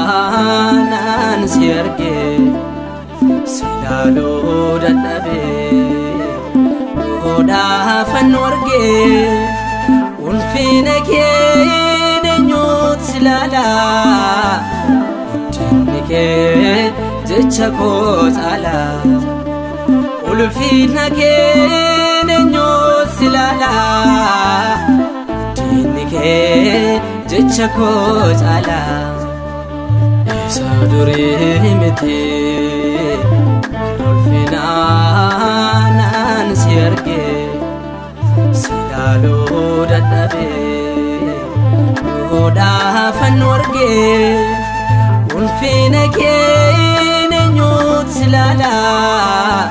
Ulfinaan si argee si ilaaluu dadhabee godhaafan argee ulfina kee eenyuutu si ilaalaa guddinni kee jecha koo caalaa ulfina kee eenyuutu si ilaalaa guddinni kee jecha koo caalaa. Isa durii miti ulfinaan si argee si ilaaluu dadhabee godhaafan argee ulfina kee eenyuutu si ilaalaa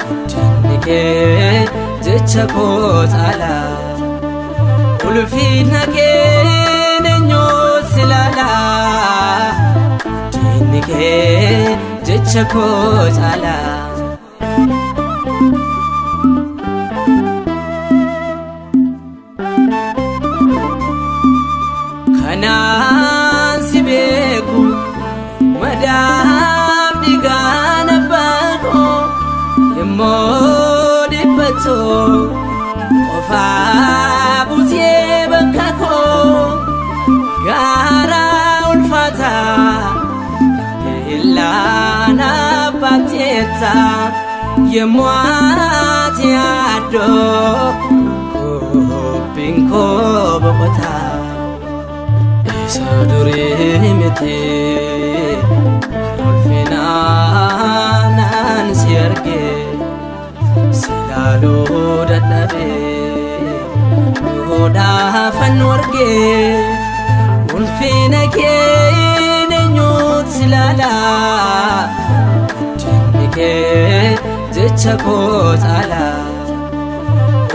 guddinni kee jecha koo caalaa ulfina kee eenyuutu si ilaalaa guddinni kee jecha koo caalaa. Kanaan si beeku madaaf dhiigaan abbaa koo yemmuu dhiphatu qofaa buutee bakka koo gaara ulfaataa illaan abbateetta yemmuu ati yaaddoo qophiin koo boqotaa. Isa durii miti ulfinaan si argee si ilaaluu dadhabee godhaafan argee ulfina kee eenyuutu si ilaalaa guddinni kee jecha koo caalaa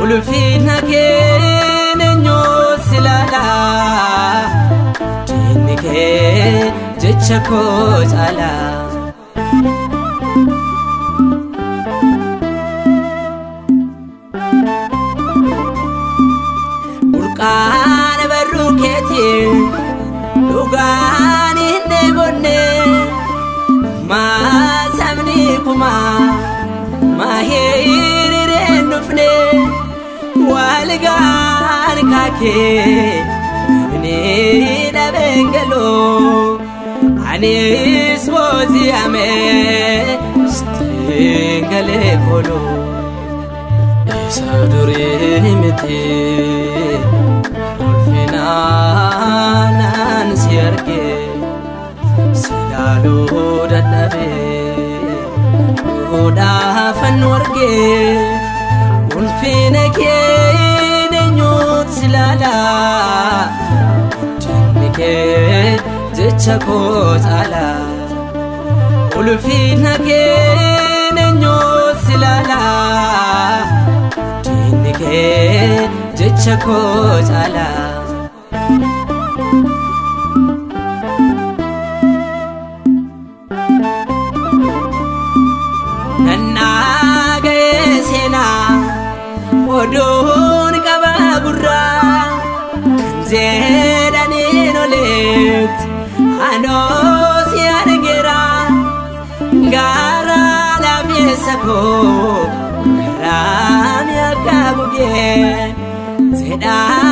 ulfina kee eenyuutu si ilaalaa guddinni kee jecha koo caalaa. Burqaan barruu keetii dhugaan hin dheebonne maasamni kumaa maahiriireen dhufne walgaan kaakee namni dhabeen galoo anis booji'amee sitiin galee kooloo. Isa durii miti ulfinaan si argee si ilaaluu dadhabee godhaafan argee ulfina kee eenyuutu si ilaalaa guddinni kee jecha koo caalaa ulfina kee eenyuutu si ilaalaa guddinni kee jecha koo caalaa. Nannaa ga'ee seenaa oduun qaba gurraa kan jedhaniin olitti anoo si argeera gaara laafeessa koo garaan akka gugee jedhaa.